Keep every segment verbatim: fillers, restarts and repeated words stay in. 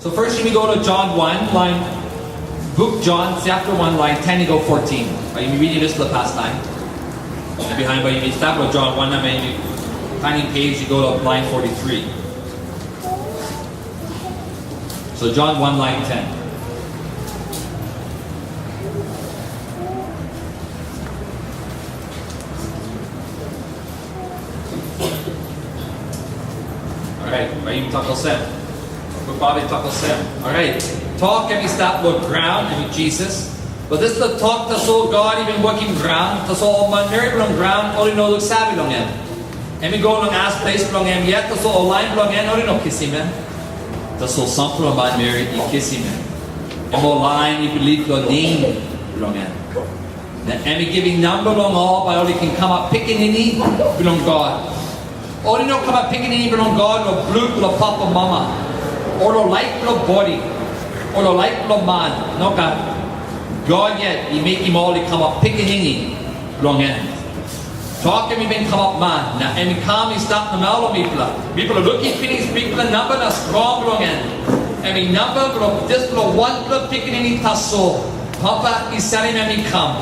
So first, yumi go to John one, line, book John, chapter one, line ten i go fourteen. Bai yumi reading this the past time. Na behind bai yumi stap lo John one, na bai yumi turning page, i go to line forty-three. So John one, line ten. Alright, bai yumi tok olsem. Bai yumi tok olsem. Alright. Tok em i stap lo graun, em i Jisas. But dispela tok tasol God i bin wokim graun, tasol ol manmeri bilong graun ol i no luksave long em. Em i go long as ples bilong em yet, tasol ol lain bilong en ol i no kisim em. Tasol sampela manmeri i kisim em. Em ol lain i bilip long nem bilong en. Na em i givim namba long ol, bai ol i ken kamap pikinini bilong God. Ol i no kamap pikinini bilong God long blut bilong papa mama, o long laik bilong bodi, o long laik bilong man. Nogat. God yet i mekim ol i kamap pikinini bilong en. Tok em i bin kamap man, na em i kam i stap namel long mipela. Mipela lukim pinis bikpela namba na strong bilong en. Em i namba bilong dispela wanpela pikinini tasol Papa i salim em i kam.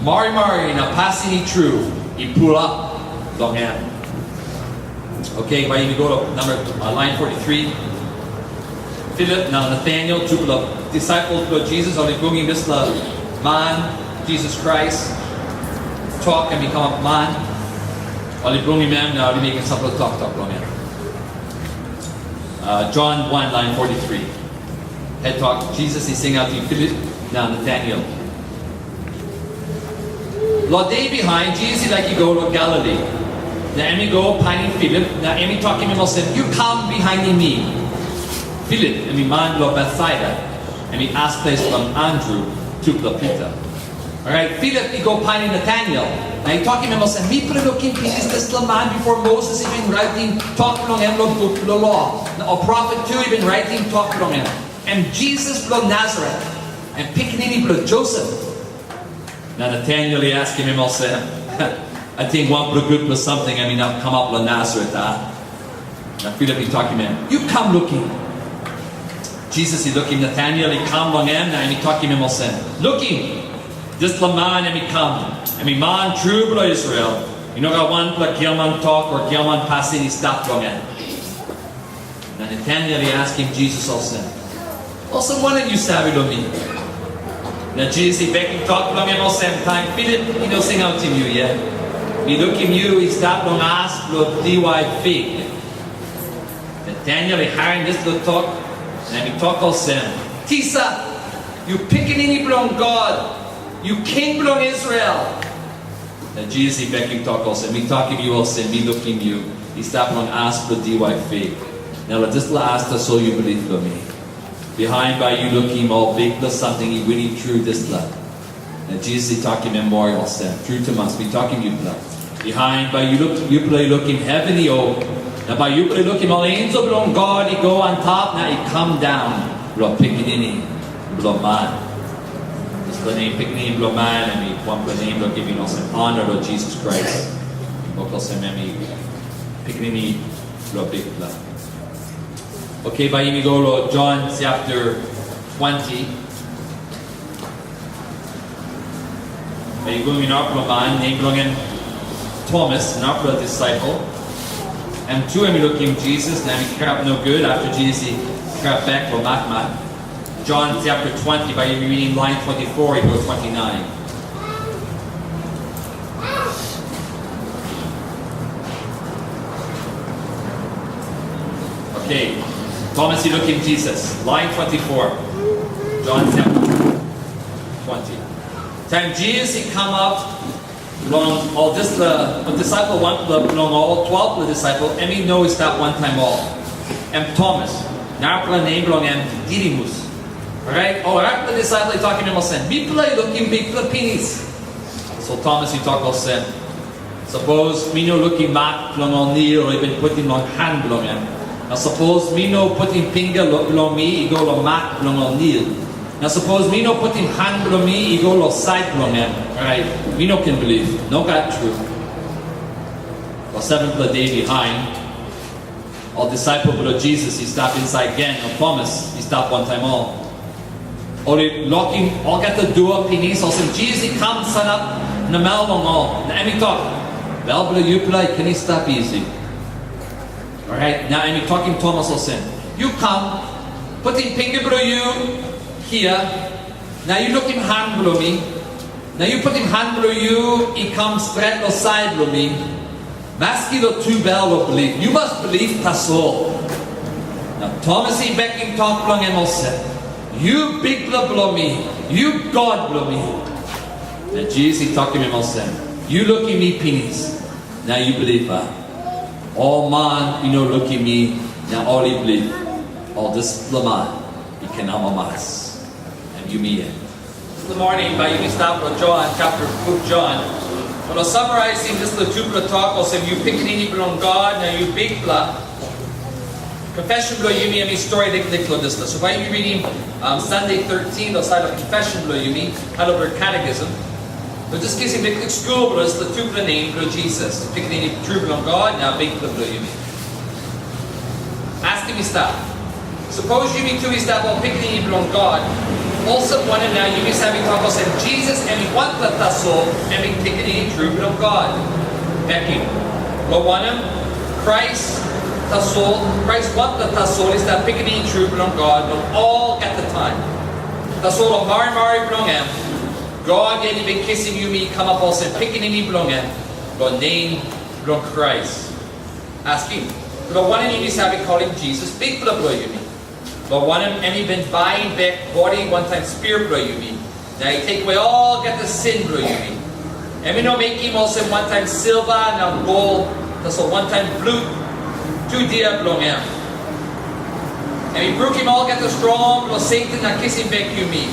Marimari na pasin i tru i pulap long em. Okay, bai yumi go to number, uh, line forty-three. Philip na Nathaniel, tupela disaipel bilong Jisas, ol i bringim dispela man, Jisas Krais, tok em i kamap man. Ol i bringim em, na ol i mekim sampela toktok long em. Uh, John one, line forty-three. Het tok, Jisas i singautim Philip na Nathaniel. Lo de bihain, Jisas i laik i go long Galili. Na em i go painim Filip, na em i tokim em olsem, "Yu kam bihainim mi." Filip em i man bilong Betsaida, em i as ples bilong Andru, tupela Pita. Orait, Filip i go painim Nataniel, na i tokim em olsem, "Mipela i lukim pinis dispela man bipo Moses i bin raitim tok bilong em long buk bilong lo, na ol profet tu i bin raitim tok bilong em. Em Jisas bilong Nasaret, em pikinini bilong Josep." Na Nataniel i askim em olsem, "Ating wanpela gutpela samting em inap kamap long Nasaret, a?" Na Filip i tokim em, "Yu kam lukim." Jisas i lukim Nataniel i kam long em, na em i tokim em olsem, "Lukim, dispela man em i kam, em i man tru bilong Israel. I no gat wanpela giaman tok o giaman pasin i stap long em." Na Nataniel i askim Jisas olsem, "Olsem wanem yu save long mi?" Na Jisas i bekim tok bilong em olsem, "Taim Filip i no singautim yu yet, mi lukim yu i stap long as bilong diwai fik." Nataniel i harim dispela tok, na em i tok olsem, "Tisa, yu Pikinini bilong God, yu King bilong Israel." Na Jisas i bekim tok olsem, "Mi tokim yu olsem, mi lukim yu i stap long as bilong diwai fik. Na long dispela as tasol yu bilip long mi. Bihain bai yu lukim ol bikpela samting i winim tru dispela." Na Jisas i tokim em moa olsem, "Tru tumas, mi tokim yupela, bihain bai yu luk, yupela i lukim heven i op, na bai yupela i lukim ol ensel bilong God i go antap na i kam daun long Pikinini bilong Man." Dispela nem Pikinini bilong Man, em i wanpela nem bilong givim olsem honor long Jisas Krais. Tok olsem em i Pikinini bilong Bikpela. Okay, bai yumi go long John chapter twenty. Bai yu go inap long man, nem bilong en Thomas, narapela disaipel. Em tu em i lukim Jisas, na em i kirap nogut, after Jisas i kirap bek long matmat. John chapter twenty, bai yumi reading line twenty-four i go twenty-nine. Okay, Thomas i lukim Jisas, line twenty-four. John chapter twenty. Taim Jisas i kamap long ol dispela, ol disaipel wanpela bilong ol twelvpela disaipel, em i no i stap wantaim ol. Em Thomas, narapela nem bilong en Didimus. Orait, ol arapela disaipel i tokim em olsem, "Mipela i lukim Bikpela pinis." So Thomas i tok olsem, "Sapos mi no lukim mak bilong ol nil i bin putim long han bilong en, na sapos mi no putim pinga lo-, bilong mi i go long mak bilong ol nil, na sapos mi no putim han bilong mi i go long sait bilong en, orait mi no ken bilip. Nogat tru." Long sevenpela de bihain, Ol disaipel bilong Jisas i stap insait gen, na Tomas i stap wantaim ol. Ol i lokim olgeta dua pinis, olsem Jisas i kam sanap namel long ol, na em i tok, "Bel bilong yupela i ken i stap isi." Orait, na em i tokim Tomas olsem, "Yu kam, putim pinga bilong yu hia, na yu lukim han bilong mi, na yu putim han bilong yu i kam stret long sait bilong mi, maski long tubel long bilip, yu mas bilip tasol." Na Tomas i bekim tok bilong em olsem, "Yu Bikpela bilong mi, yu God bilong mi." Na Jisas i tokim em olsem, "Yu lukim mi pinis, na yu bilip, a? Ol man i no lukim mi, na ol i bilip, ol dispela man i ken amamas." Em yumi yet. This morning, bai yumi stap long John, chapter, buk John. Bai mi summarizing dispela tupela tok, olsem, "Yu pikinini bilong God, na yu Bikpela." Confession bilong yumi, em i stori liklik long dispela. So bai yumi reading, um, Sunday thirteen, long sait long confession bilong yumi, Heidelberg Catechism. Bai just kisim bikpela skul bilong dispela tupela nem bilong Jisas, pikinini tru bilong God, na Bikpela bilong yumi. Askim i stap. Sapos yumi tu i stap ol pikinini bilong God, olsem wanem na yumi save tok olsem, Jisas em i wanpela tasol, em i pikinini tru bilong God? Bekim. Long wanem, Krais tasol, Krais wanpela tasol i stap pikinini tru bilong God long olgeta taim. Tasol long marimari bilong em, God yet i bin kisim yumi i kamap olsem pikinini bilong em, long nem bilong Krais. Askim, long wanem yumi save kolim Jisas Bikpela bilong yumi? Long wanem, em i bin baim bek bodi wantaim spirit bilong yumi, na i tekewe olgeta sin bilong yumi. Em i no mekim olsem wantaim silva na gol, tasol wantaim blut tu dia bilong em. Em i brukim olgeta strong bilong Satan na kisim bek yumi.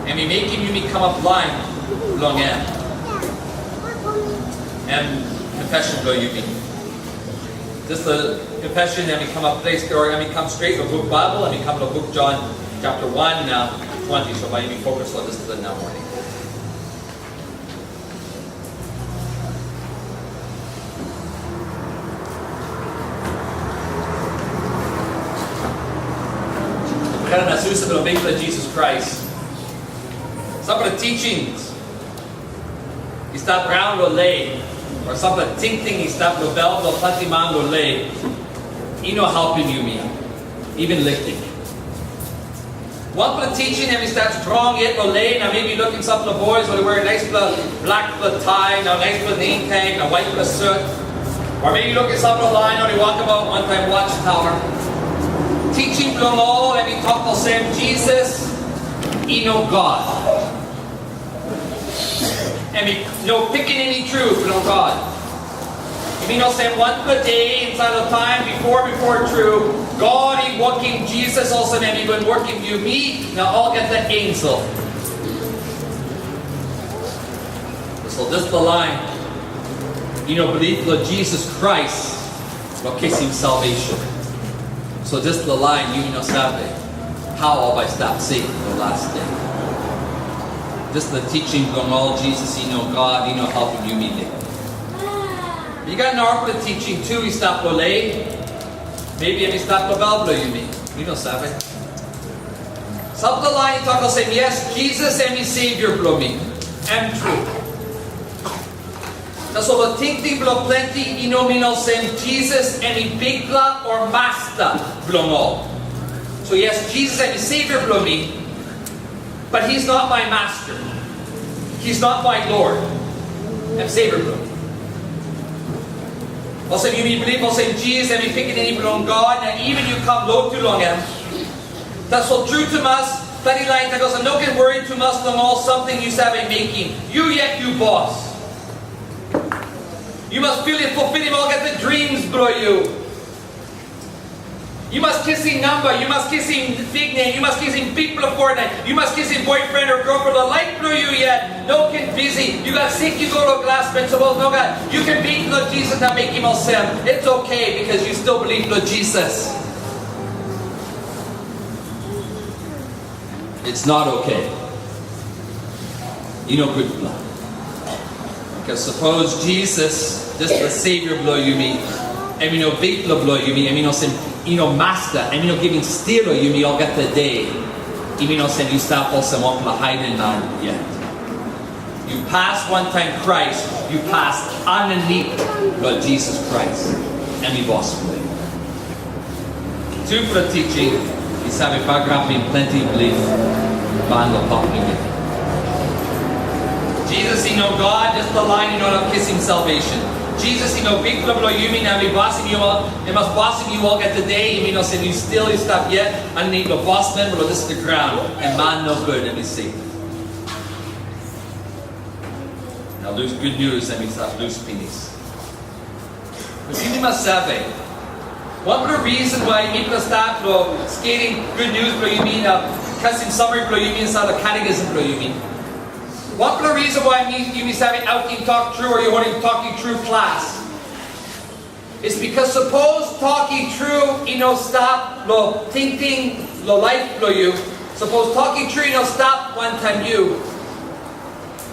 Em i mekim yumi kamap lain bilong em. Em confession bilong yumi. Dispela confession em i kamap ples, o em i kam stret long buk Baibel, em i kam long buk John chapter one na twenty, so bai yumi focus long dispela nau moning. Karen na susa bilong Bikpela Jisas Krais. Sampela teachings i stap raun long le, o sampela tingting i stap long bel bilong planti man long le, i no helpim yumi, even liklik. Wanpela teaching em i stap strong yet long le, na maybe lukim sampela boys ol i werim naispela blakpela tai, na naispela ningting, na waitpela sut. O maybe lukim sampela lain ol i wokabaut wantaim watchtower. Teaching bilong ol em i tok olsem, Jisas i no God. Em i no pikinini tru bilong God. Em i no sem wanpela de insait long taim bipo, bipo tru, God i wokim Jisas olsem em i bin wokim yumi na olgeta ensel. So dispela lain i no bilip long Jisas Krais long kisim salvation. So dispela lain yumi no save hau ol bai stap seif long las de. Dispela teaching bilong ol Jisas i no God i no helpim yumi liklik. I gat narapela teaching tu i stap long le. Maybe em i stap long bel bilong yumi. Wi no save. Sampela lain i tok olsem, yes, Jisas em i Savior bilong mi. Em tru. Tasol ol tingting bilong planti i no min olsem Jisas em i Bikpela o Masta bilong ol. So yes, Jisas em i Savior bilong mi, but he's not my master. He's not my Lord. Em Savior bilong mi. Olsem yumi bilip olsem Jisas em i Pikinini bilong God, na even yu kam lotu long em. Tasol tru tumas, planti lain tok olsem, no ken wori tumas long ol samting yu save mekim. Yu yet yu bos. Yu mas pilim, fulfilim olgeta dreams bilong yu. Yu mas kisim namba, yu mas kisim biknem, yu mas kisim bikpela foretnem, yu mas kisim boyfriend o girlfriend, long laik bilong yu yet, no ken bisi. Yu gat sik, yu go long glasman, sapos nogat, yu ken beten long Jisas na mekim olsem. It's okay, because yu still bilip long Jisas. It's not okay. I no gutpela. Because sapos Jisas, dispela Savior bilong yumi, Em i no bikpela bilong yumi, em i no sem, i no masta, em i no givim stia long yumi olgeta de. Em i no sem yu stap olsem wanpela haiden man yet. Yu pas wantaim Krais, yu pas aninit long Jisas Krais, em i bos bilong yu. Tupela teaching i save bagarapim planti bilip bilong papa bilong yumi. Jisas i no God, dispela lain i no inap kisim salvation. Jisas i no bikpela bilong yumi, na em i bosim yu, em mas bosim yu olgeta de, em i no sem yu stil i stap yet aninit long bosman bilong dispela graun, em man nogut em i save. Na lus gutnius em i stap lus pinis. But yumi mas save, wanpela reason why mipela stap long skelim gutnius bilong yumi na kasim samari bilong yumi insait long catechism bilong yumi. Wanpela reason why mi, yumi save autim tok tru o yu holim tok i tru klas is because sapos tok i tru i no stap long tingting long laip bilong yu, sapos tok i tru i no stap wantaim yu,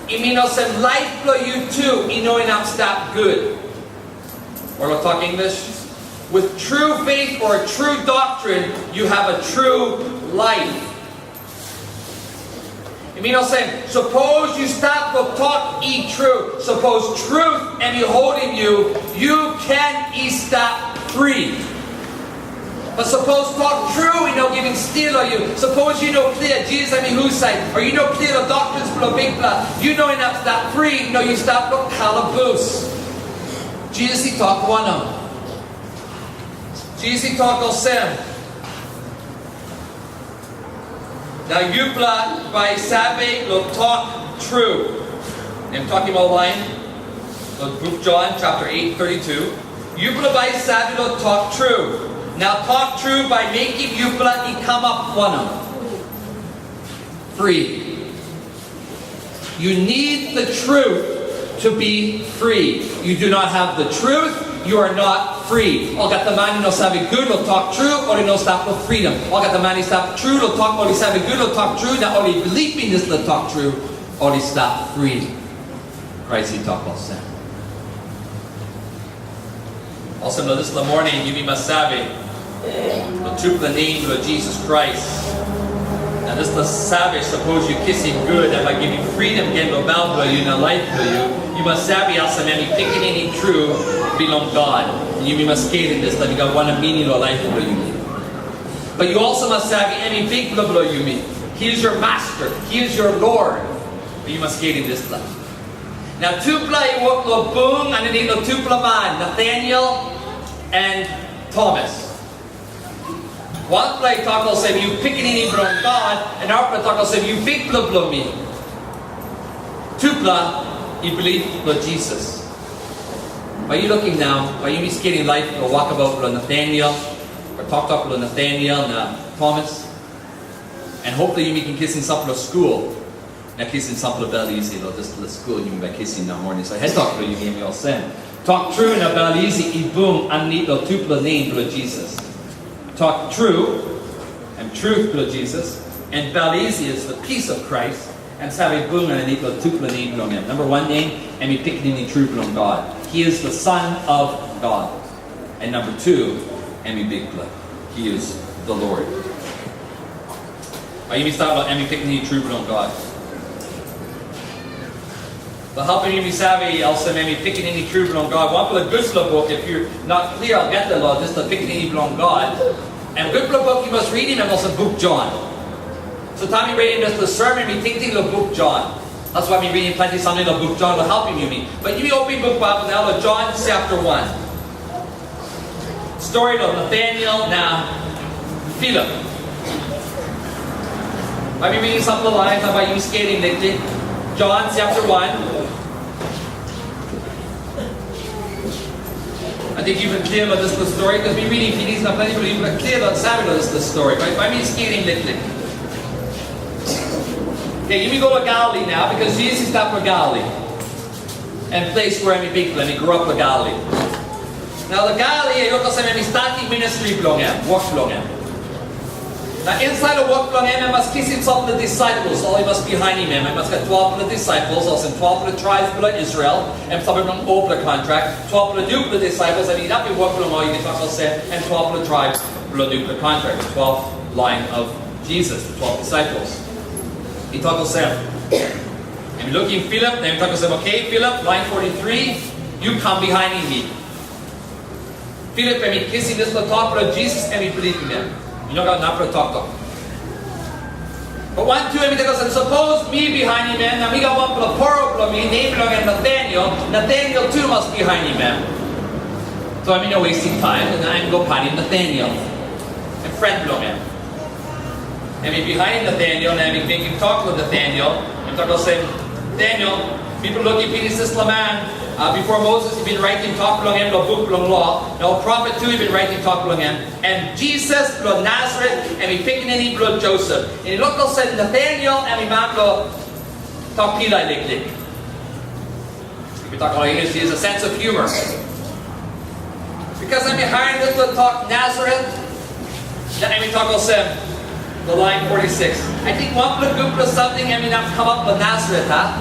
i min olsem laip bilong yu tu i no inap stap gut. Or we'll talk English. With true faith or a true doctrine, you have a true life. I mean, I'll say, suppose you stop the talk, eat truth. Suppose truth and you holding you, you can eat stop free. But suppose tok tru i no givim stil long yu. Suppose yu no klia Jisas em i husat, o yu no klia long doctrines bilong Bikpela, yu no inap stap fri, no, yu stap long kalabus. Jisas i tok wanem? Jisas i tok olsem, na yupela bai save long tok tru. Em tokim ol lain long buk Jon chapter eight thirty-two. Yupela bai save long tok tru. Na tok tru bai mekim yupela i kamap wanem? Free. You need the truth to be free. You do not have the truth, you are not free. Olgeta man i no save gut long tok tru, ol i no stap long freedom. Olgeta man i stap tru long tok, ol i save gut long tok tru, na ol i bilip long dispela tok tru, ol i stap fri. Krais i tok olsem. Olsem na dispela morning, yumi mas save long tupela nem bilong Jisas Krais. Na dispela save, sapos yu kisim gut, em bai givim freedom gen long bel bilong yu na laip bilong yu. Yu mas save olsem em i pikinini tru bilong God. Na yumi mas skelim dispela, i gat wanem meaning long laip bilong yumi. But yu also mas save em i Bikpela bilong yumi. He is your master. He is your Lord. Yu mas skelim dispela. Na tupela i wok long bung aninit long tupela man, Nataniel and Thomas. Wanpela i tok olsem, "Yu pikinini bilong God," na narapela i tok olsem, "Yu Bikpela bilong mi." Tupela i bilip long Jisas. Bai yu lukim nau, bai yumi skelim laip long wokabaut bilong Nataniel, o toktok bilong Nataniel na Thomas. And hopefully yumi ken kisim sampela skul. Na kisim sampela bel isi long dispela skul yumi bai kisim nau moning. So het tok bilong yumi em i olsem. Tok tru na bel isi i bung aninit long tupela nem bilong Jisas. Tok tru, em truth bilong Jisas, and bel isi is the peace of Christ, em save bung aninit long tupela nem bilong em. Number one name, em i pikinini tru bilong God. He is the Son of God. And number two, em i Bikpela. He is the Lord. Bai yumi stat long em i pikinini tru bilong God. Long helpim yumi save olsem em i pikinini tru bilong God, wanpela gutpela buk, if you're not clear olgeta long dispela pikinini bilong God, em gutpela buk yu mas ritim em olsem buk Jon. So taim mi ritim dispela sermon, mi tingting long buk Jon. That's why mi ritim planti samting long buk Jon long helpim yumi. But yumi opim buk Baibel nau long Jon chapter one. Stori long Nataniel na Filip. Bai mi ritim sampela lain, na bai yu skelim liklik. John chapter one. I think you've been clear about this little story, because we reading Phoenix, not plenty, but you've been clear about Samuel, this little story. Bai, bai mi skelim liklik. Okay, yumi go to Galilee now, because Jesus is not from Galilee. And place where em i bikpela, em i grow up long Galilee. Na long Galilee, em i go olsem em i statim ministri bilong em, wok bilong em. Na insait long wok bilong em, em mas kisim sampela disaipel, ol i mas bihainim em. Em mas gat twelve-pela disaipel, olsem twelve-pela traib bilong Israel, em save long olpela kontrak, twelve-pela nupela disaipel, em inap long wok bilong ol, yu ken tok olsem, em twelve-pela traib bilong nupela kontrak, twelve line of Jesus, the twelve disciples. I tok olsem, em i lukim Filip, na em i tok olsem, "Okay, Filip, line forty-three, yu kam bihainim mi." Filip em i kisim dispela tok bilong Jisas, em i bilipim em. I no gat narapela toktok. But wantu em i tok olsem, "Sapos mi bihainim em, na mi gat wanpela poro bilong mi, nem bilong en Nataniel, Nataniel tu mas bihainim em." So em i no wasting time, na em i go painim Nataniel, em pren bilong em. Em i bihainim Nataniel, na em i mekim tok long Nataniel. Em tok olsem, "Nataniel, mipela lukim pinis dispela man, uh, bipo Moses i bin raitim tok bilong em long buk bilong lo, na ol profet tu i bin raitim tok bilong em. Em Jisas bilong Nasaret, em i pikinini bilong Josep." Na i luk olsem, Nataniel em i man bilong tok pilai liklik. Yumi tok long English, he has a sense of humor. Because em i harim dispela tok Nasaret, na em i tok olsem, the line forty-six. Ating wanpela gutpela samting em inap kamap long Nasaret, a?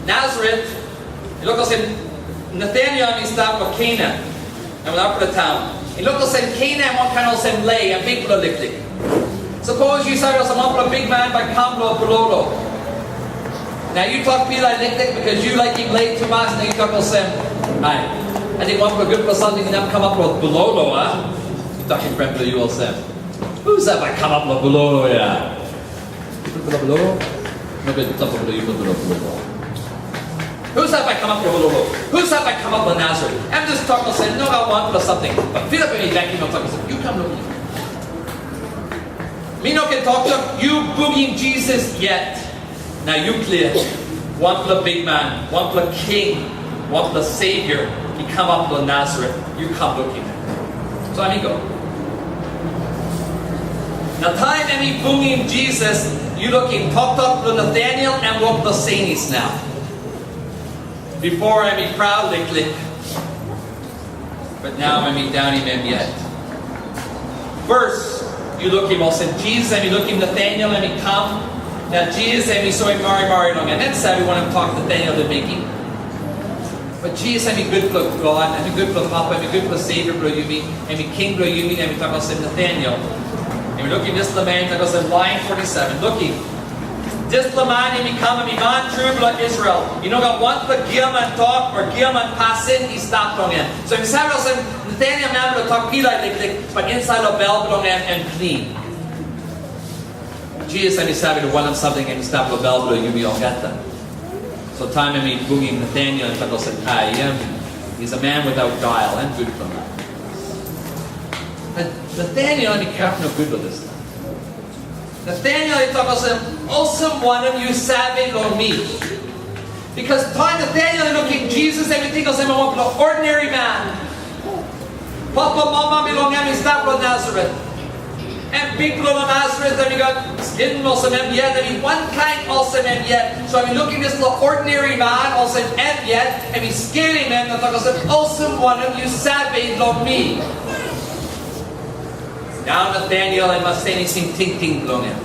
Nasaret, i luk olsem, Nataniel em i stap long Kana. Em wanpela taun. I luk olsem Kana em wankain olsem lei, em bikpela liklik. Sapos yu save olsem wanpela bikman bai kam long bilolo. Na yu tok pilai liklik, because yu laikim lei tumas, na yu tok olsem, "Ai, ating wanpela gutpela samting inap kamap long bilolo, a?" Yu tokim pren bilong yu olsem, "Husat bai kamap long bilolo ya?" Yu put bilong bilong? No, bai tok bilong yu put bilong bilong. Husat bai kamap long bilong? Husat bai kamap long Nasaret? Em jas tok olsem, no gat wanpela samting. But Filip em i bekim em, tok olsem, yu kam long mi. Mi no ken toktok, yu bungim Jisas yet. Na yu klia, wanpela bikman, wanpela king, wanpela Savior i kamap long Nasaret, yu kam lukim em. So em i go. Na taim em i bungim Jisas, yu lukim toktok bilong Nataniel em wok long senis nau. Bipo em i praut liklik, but nau em i daunim em yet. First, yu lukim olsem, Jisas em i lukim Nataniel em i kam, na Jisas em i soim marimari long em. Em save wanem tok Nataniel i mekim. But Jisas em i gutpela God, em i gutpela Papa, em i gutpela Savior bilong yumi, em i King bilong yumi, em i tok olsem, Nataniel, em i lukim dispela man, tok olsem, line forty-seven, lukim, dispela man em i kam, em i man tru bilong Israel. I no gat wanpela giaman tok o giaman pasin i stap long em. So em i save olsem, Nataniel em man bilong tok pilai liklik, but insait long bel bilong em, em klin. Jisas em i save wanem samting em i stap long bel bilong yumi olgeta. So taim em i bungim Nataniel, em tok olsem, "Ai, em, he's a man without guile, em gutpela man." Na Nataniel em i kirap nogut long dispela. Nataniel i tok olsem, "Olsem wanem yu save long mi?" Because taim Nataniel i lukim Jisas, em i ting olsem em wanpela ordinary man. Papa mama bilong em i stap long Nasaret. Em bikpela long Nasaret, em i gat skin olsem em yet, em i wankain olsem em yet. So em i lukim dispela ordinary man olsem em yet, em i skelim em, na tok olsem, "Olsem wanem yu save long mi?" Nau Nataniel em mas senisim tingting bilong em.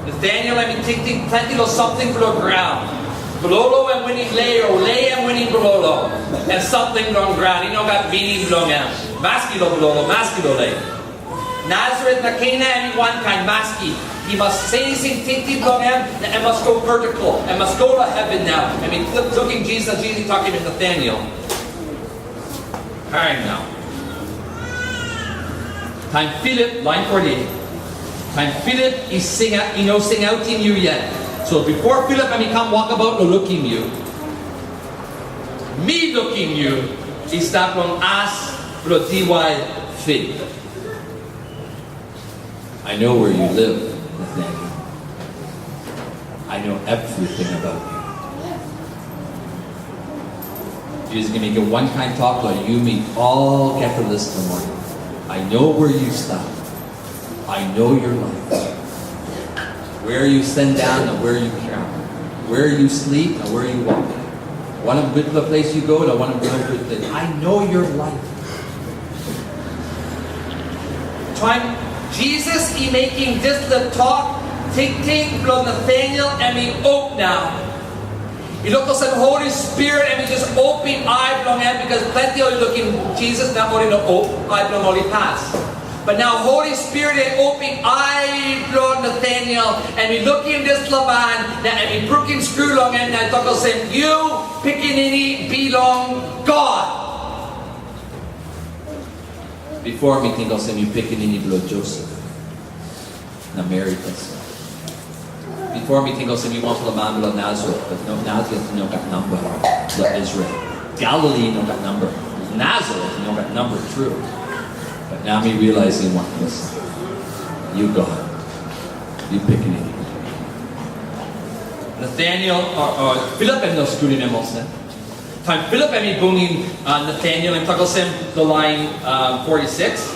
Nataniel em i tingting planti long samting bilong graun. Bilolo em winim lei, o lei em winim bilolo. Em samting bilong graun, i no gat mining bilong em. Maski long bilolo, maski long lei. Nasaret na Kana em i wankain, maski. I mas senisim tingting bilong em, na em mas go vertikal. Em mas go long heven nau. Em i lukim Jisas, Jisas i tokim em, Nataniel. Harim nau. Taim Filip, lain forty-eight, taim Filip i singa-, i no singautim yu yet. So bipo Filip em i kam wokabaut long lukim yu, mi lukim yu i stap long as bilong diwai fik. I know where you live, Nathaniel. I know everything about you. Jisas i mekim wankain tok long yumi olgeta dispela moning. I know where you stap. I know your life. Where you sit down and where you come. Where you sleep and where you walk. Wanem gutpela ples yu go, na wanem no gutpela ples. I know your life. Taim Jisas i mekim dispela tok, tingting bilong Nataniel em i op nau. I luk olsem Holi Spirit em i jas opim ai bilong em, bikos planti ol i lukim Jisas na ol i no op, ai bilong ol i pas. But nau Holi Spirit em i opim ai bilong Nataniel, em i lukim dispela man, na em i brukim skru long em, na i tok olsem, "Yu pikinini bilong God." Bipo mi ting olsem yu pikinini bilong Josep na Meri tasol. Bipo mi ting olsem yu wanpela man bilong Nasaret, but no, Nasaret i no gat namba bilong Israel. Galili i no gat namba. Nasaret i no gat namba tru. But nau mi realizing wan ples. Yu God. Yu pikinini. Nataniel, o, o, Filip em no skulim em olsem. Taim Filip em i bungim, uh, Nataniel, em tok olsem, long lain, uh, forty-six.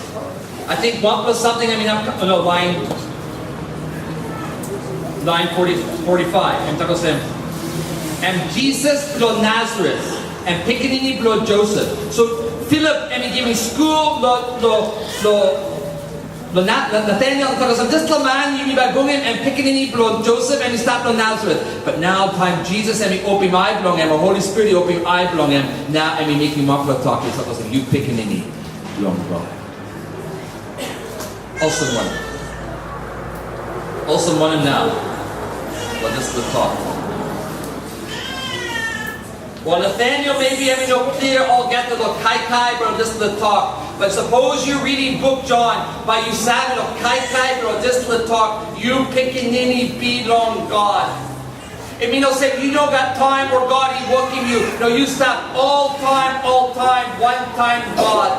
I think one plus something, em inap, no, lain, lain forty, forty-five, em tok olsem, em Jisas bilong Nasaret, em pikinini bilong Josep. So Filip em i givim skul lo, lo, lo, Lo Na-, Na-, Nataniel i tok olsem, "Dispela man yumi bai bungim em pikinini bilong Josep, em i stap long Nasaret." But nau taim Jisas em i opim ai bilong em, o Holi Spirit i opim ai bilong em, nau em i mekim wanpela tok, i tok olsem, "Yu pikinini bilong God." Olsem wanem? Olsem wanem nau? Lo dispela tok. Well, Nataniel, maybe em i no klia olgeta lo kaikai bilong dispela tok. But sapos yu ridim buk Jon, bai yu save lo kaikai bilong dispela tok, yu pikinini bilong God. Em i no se yu no gat taim o God i wokim yu. No, yu stap oltaim, oltaim, wantaim God.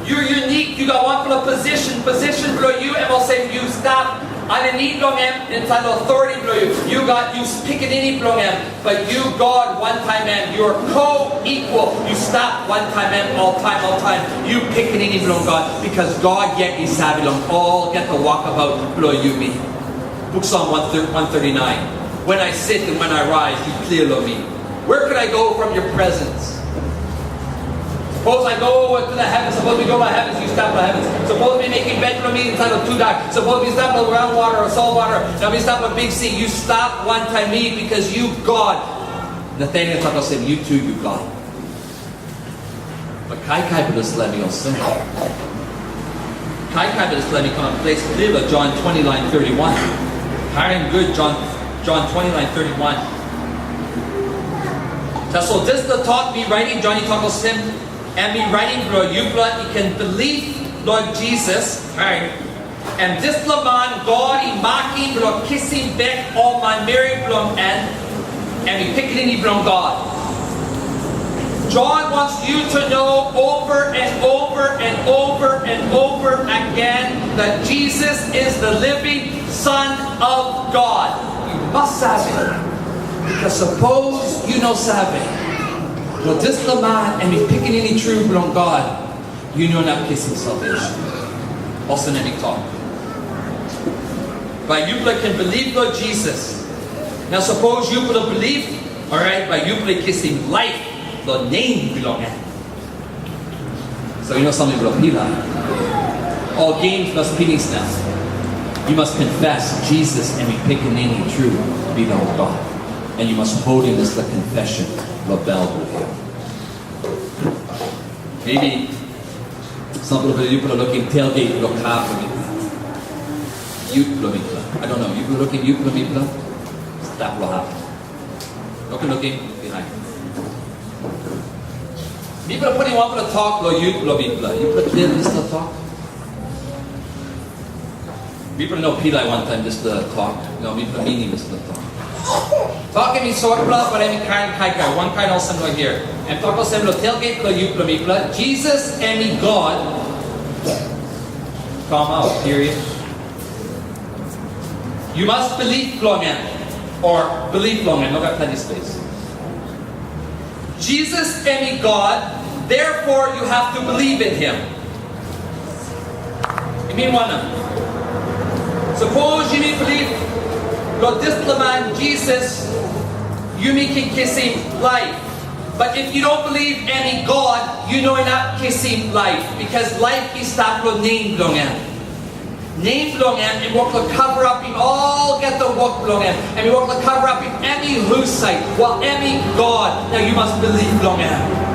Yu unique, yu gat wanpela position, position bilong yu, em olsem yu stap aninit long em, insait lo authority bilong yu. Yu gat, yu pikinini bilong em. But yu God wantaim em, yu co-equal, yu stap wantaim em oltaim, oltaim. Yu pikinini bilong God, bikos God yet i save long olgeta wokabaut bilong yumi. Buk Psalm one thirty-nine, "When I sit and when I rise, yu klia long mi. Where could I go from your presence?" Sapos I go to the heavens, sapos mi go long heavens, yu stap long heavens. Sapos mi mekim bed bilong mi insait lo tudak, sapos mi stap lo raun wara o sol wara, na mi stap lo big si, yu stap wantaim mi, bikos yu God. Nataniel tok olsem, "Yu tu, yu God." But kaikai bilong dispela em i olsem. Kaikai bilong dispela em i kam long ples klia, Jon twenty, lain thirty-one. Harim gut, Jon, Jon twenty, lain thirty-one. Tasol dispela tok mi raitim, Jon i tok olsem, em i raitim bilong yupela i ken bilip long Jisas, right? Em dispela man God i makim bilong kisim bek ol manmeri bilong en, em i pikinini bilong God. John wants you to know over and over and over and over again that Jesus is the living Son of God. Yu mas save, bikos sapos yu no save, lo dispela man em i pikinini tru bilong God, yu no inap kisim salvation. Olsem em i tok. Bai yupela ken bilip long Jisas. Na sapos yupela bilip, orait bai yupela kisim laip long nem bilong en. So yu no samting bilong pilai. Ol games mas pinis nau. Yu mas confess Jisas em i pikinini tru bilong God. And yu mas holim dispela confession long bel bilong yu. Maybe sampela bilong yupela lukim tailgate bilong kar bilong mipela. Yut bilong mipela. I don't know, yupela lukim yut bilong mipela? Stap long hap. Lukim, lukim, bihain. Mipela putim wanpela tok long yut bilong mipela. Yupela klia dispela tok? Mipela no pilai wantaim dispela tok. No, mipela minim dispela tok. Tok em i sotpela, but em i kain kaikai, wankain olsem long hia. Em tok olsem long tailgate bilong yupela mipela, Jisas em i God. Come out, period. Yu mas bilip long em, o bilip long em, no gat planti spes. Jisas em i God, therefore you have to believe in him. I mean wanem? Sapos yumi bilip long dispela man Jisas, yumi ken kisim laip. But if you don't believe any God, you know enough kisim life, because life is start from name bilong em. Nem bilong em, em wok long cover up in all get the work bilong em, and em wok long cover up in any husite, while any God, now you must believe bilong em.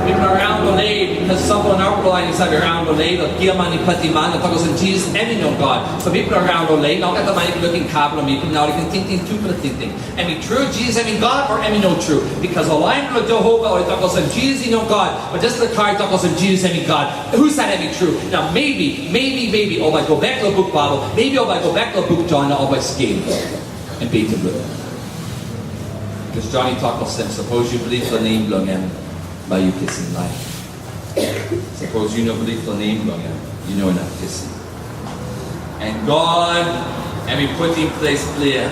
Mipela raun long lei, because sampela narapela lain i save raun long lei, long giaman i pati man, na tok olsem, Jesus, em i no God. So mipela raun long lei, na olgeta man i lukim kar bilong mipela, na ol i ken tingting tupela tingting. Em i tru, Jesus em i God, o em i no tru? Because ol lain bilong Jehova ol i tok olsem, Jesus i no God, but dispela kar i tok olsem, Jesus em i God. Husat em i tru? Na maybe, maybe, maybe ol bai go bek long buk Baibel, maybe ol bai go bek long buk Jon, na ol bai skelim em beten blo. Because Jon i tok olsem, sapos yu bilip long nem bilong em, bai yu kisim laip. Sapos yu no bilip long nem bilong em, yu no inap kisim. And God, em i putim ples klia,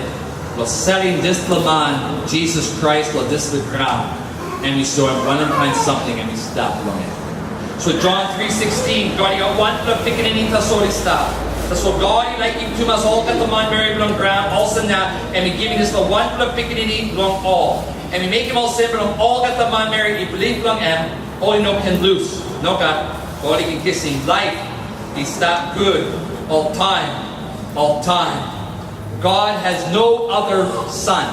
long salim dispela man, Jesus Christ, long dispela graun, em i soim wanem kain samting em i stap long em. So John three sixteen, God i gat wanpela pikinini tasol i stap. Tasol God i laikim tumas olgeta manmeri bilong graun, olsem na em i givim dispela wanpela pikinini long ol. Em i mekim olsem bilong olgeta manmeri i bilip long em, ol i no ken lus. Nogat, ol i ken kisim laip i stap gut oltaim, oltaim. God has no other son.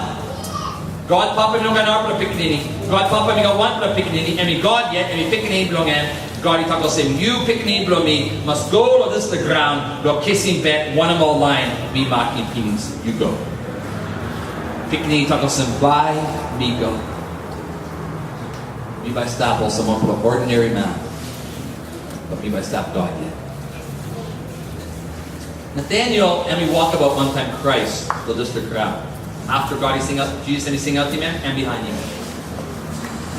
God Papa i no gat narapela pikinini. God Papa i gat wanpela pikinini, em i God yet, em i pikinini bilong em. God i tok olsem, yu pikinini bilong mi, mas go long dispela graun, long kisim bek wanem ol lain mi makim pinis, yu go. Pikinini i tok olsem, bai mi go. Mi bai stap olsem wanpela ordinary man, but mi bai stap God yet. Nataniel, em i wokabaut wantaim Krais, long dispela graun. After God i singaut, Jesus em i singautim em, em bihainim em.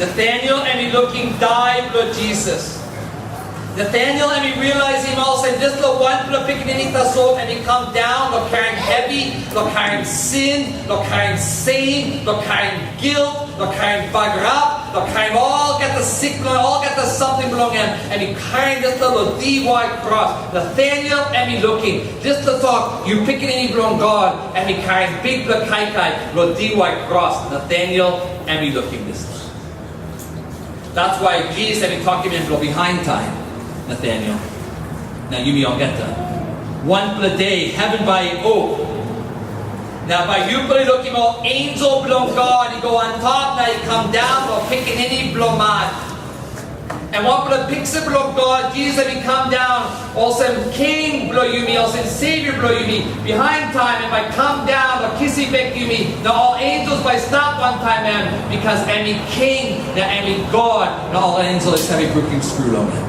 Nataniel, em i lukim dai bilong Jesus. Nataniel, em i realizim olsem, dispela wanpela pikinini tasol, em i kam daun, long karim hevi, long karim sin, long karim sem, long karim guilt, long karim bagarap, long karim olgeta sik, long olgeta samting bilong em, em i karim dispela long diwai kros. Nataniel em i lukim, dispela tok, yu pikinini bilong God, em i karim bikpela kaikai long diwai kros. Nataniel em i lukim dispela. That's why Jesus em i tokim em long bihain taim, Nataniel. Na yumi olgeta. Wanpela de, heven bai i op. Na bai yupela i lukim ol ensel bilong God i go antap na i kam daun long Pikinini bilong Man. Em wanpela piksa bilong God, Jesus em i kam daun olsem King bilong yumi, olsem Savior bilong yumi. Bihain taim em bai kam daun long kisim bek yumi, na ol ensel bai stap wantaim em, bikos em i King, na em i God, na ol ensel i save brukim skru long em.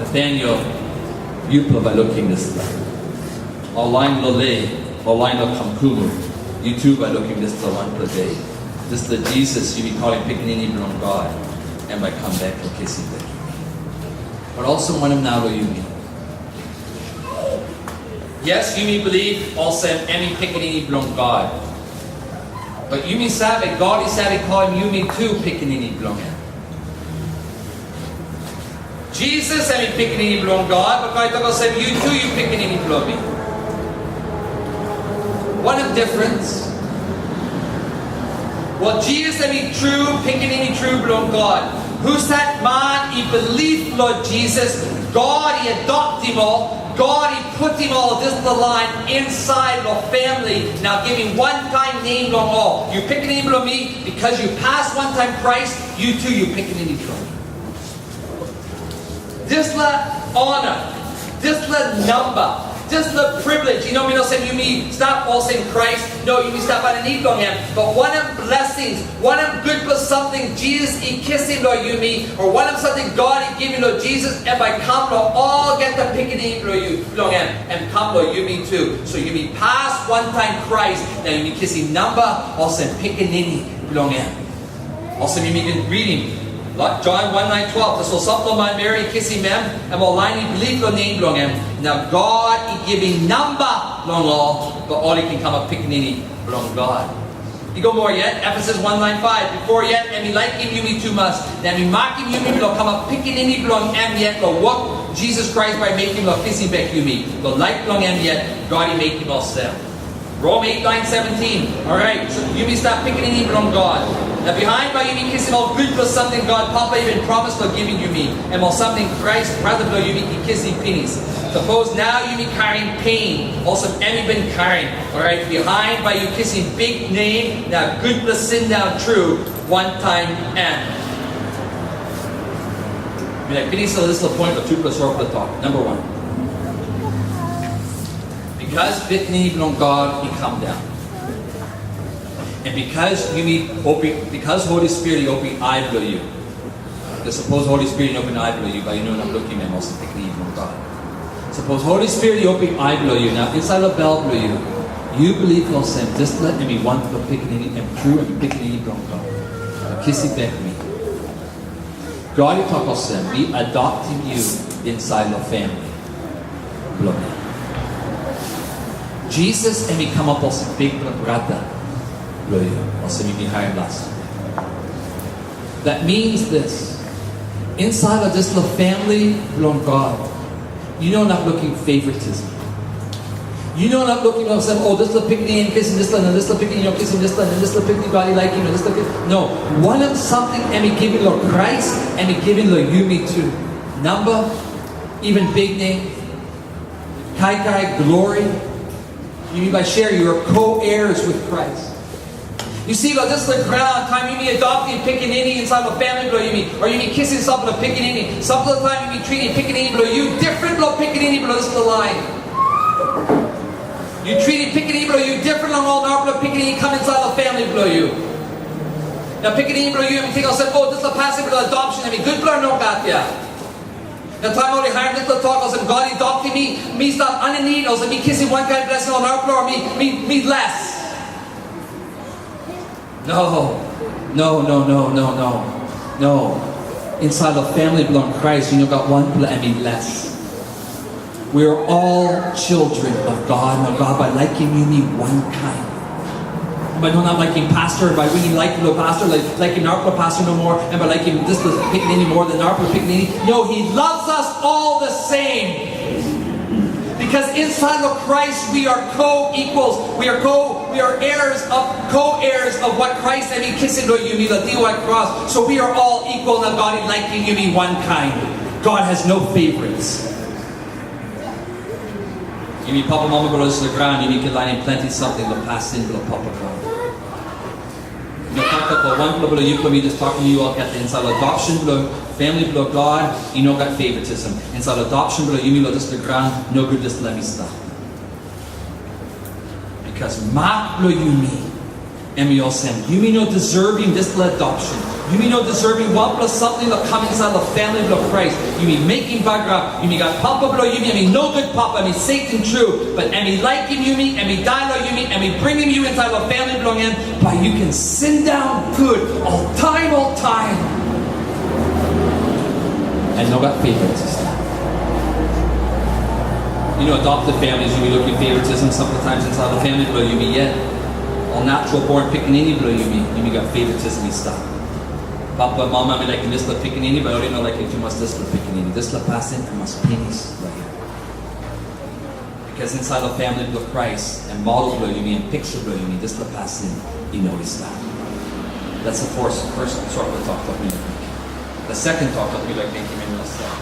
Nataniel, yupela bai lukim dispela. Ol lain long lei, ol lain long kam kumu, yu tu bai lukim dispela wanpela de. Dispela Jisas yumi kolim Pikinini Bilong God, em bai kam bek long kisim bek yumi. But olsem wanem nau long yumi? Yes, yumi bilip olsem em i Pikinini Bilong God. But yumi save, God i save kolim yumi tu pikinini bilong em. Jisas em i Pikinini Bilong God, but God i tok olsem, yu tu yu pikinini bilong mi. Wanem difference? Wel, Jisas em i tru Pikinini tru bilong God. Husat man i bilip long Jisas, God i adoptim ol, God i putim ol dispela lain insait long famili, na givim wankain nem long ol. Yu pikinini bilong mi, bikos yu pas wantaim Krais, yu tu yu pikinini bilong mi. Dispela honor, dispela namba, dispela privilege, yu no min olsem yumi stap olsem Krais, no, yumi stap aninit long em. But wanem blessings, wanem gutpela samting Jisas i kisim long yumi, o wanem samting God i givim long Jisas, em bai kam long olgeta pikinini bilong yu, bilong em, em kam long yumi tu. So yumi pas wantaim Krais, na yumi kisim namba olsem pikinini bilong em. Olsem yumi bin ritim, Jon wan nain twelve, tasol sampela manmeri i kisim em, em ol lain i bilip long nem bilong em, na God i givim namba long ol, bai ol i ken kamap pikinini bilong God. I go moa yet, Efesus wan nain faiv, bipo yet em i laikim yumi tumas, na em i makim yumi bilong kamap pikinini bilong em yet long wok Jisas Krais bai mekim long kisim bek yumi, long laik bilong em yet, God i mekim olsem. Rom eight nine seventeen. Orait, so yumi stap pikinini bilong God. Na bihain bai yumi kisim ol gutpela samting God Papa i bin promis long givim yumi, em ol samting Krais, brata bilong yumi, i kisim pinis. Sapos nau yumi karim pen, olsem em i bin karim. Orait, bihain bai yu kisim biknem na gutpela sindaun tru wantaim em. Mi laik pinis long dispela point long tupela sotpela tok. Namba wan. Bikos Pikinini bilong God i kam daun. Na bikos yumi opim, bikos Holi Spirit i opim ai bilong yu. Bikos sapos Holi Spirit i opim ai bilong yu, bai yu no inap lukim em olsem Pikinini bilong God. Sapos Holi Spirit i opim ai bilong yu, na insait long bel bilong yu, yu bilip olsem, dispela em i wanpela pikinini, em tru em i Pikinini bilong God. Na kisim bek mi. God i tok olsem, mi adoptim yu insait long famili bilong mi. Jisas em i kamap olsem bikpela brata bilong yu, olsem yumi harim las. That means this. Insait long dispela famili bilong God, yu no inap lukim favoritism. Yu no inap lukim olsem, o, dispela pikinini em kisim dispela, na dispela pikinini em kisim dispela, na dispela pikinini God i laikim, na dispela pikinini. No, wanem samting em i givim long Krais, em i givim long yumi tu. Namba, even biknem, kaikai, glori. Yumi bai share, you are co-heirs with Christ. Yu si, long dispela graun, taim yumi adoptim pikinini insait long famili bilong yumi, o yumi kisim sampela pikinini, sampela taim yumi tritim pikinini bilong yu difren long pikinini bilong dispela lain. Yu tritim pikinini bilong yu difren long ol narapela pikinini i kam insait long famili bilong yu. Na pikinini bilong yu em i ting olsem, o, dispela pasin bilong adoption em i gutpela o nogat ya? Na taim ol i harim dispela tok olsem, God i adoptim mi, mi stap aninit, olsem mi kisim wankain blesing long narapela, o mi, mi, mi les. No, no, no, no, no, no. No. Insait long famili bilong Krais, yu no gat wanpela em i les. We are all children of God. Na God bai laikim yumi wankain. Em bai no inap laikim pastor, bai wini laikim lo pastor, laik, laikim narapela pastor no moa, em bai laikim dispela pikinini more than narapela pikinini. No, he loves us all the same. Because inside of Christ, we are co-equals. We are co, we are heirs of, co-heirs of what Christ em i kisim lo yumi lo diwai kros. So we are all equal, na God i laikim yumi wankain. God has no favorites. Yumi papa mama bilong dispela graun, yumi ken lainim planti samting long pasin bilong papa God. Mi no toktok long wanpela bilong yupela, mi jas tokim yu olgeta, insait long adoption bilong famili bilong God, i no gat favoritism. Insait long adoption bilong yumi long dispela graun, nogut dispela em i stap. Bikos mak bilong yumi, em i olsem, yumi no deserving dispela adoption. Yumi no deserving wanpela samting long kam insait long famili bilong Krais. Yumi mekim bagarap, yumi gat papa bilong yumi, em i nogut papa, em i Satan tru, but em i laikim yumi, em i dai long yumi, em i bringim yu insait long famili bilong en, bai yu ken sindaun gut oltaim, oltaim. Em no gat favoritism. You know, adopted families, yumi lukim favoritism sometimes insait long famili bilong yumi yet. Ol natural born pikinini bilong yumi, yumi gat favoritism i stap. Papa, mama, em i laikim dispela pikinini, but ol i no laikim tumas dispela pikinini. Dispela pasin em mas pinis long yumi. Bikos insait long famili bilong Krais, em model bilong yumi, em piksa bilong yumi, dispela pasin i no i stap. That's the first, first sort of tok bilong mi. The second tok bilong mi, like, mekim em i stap.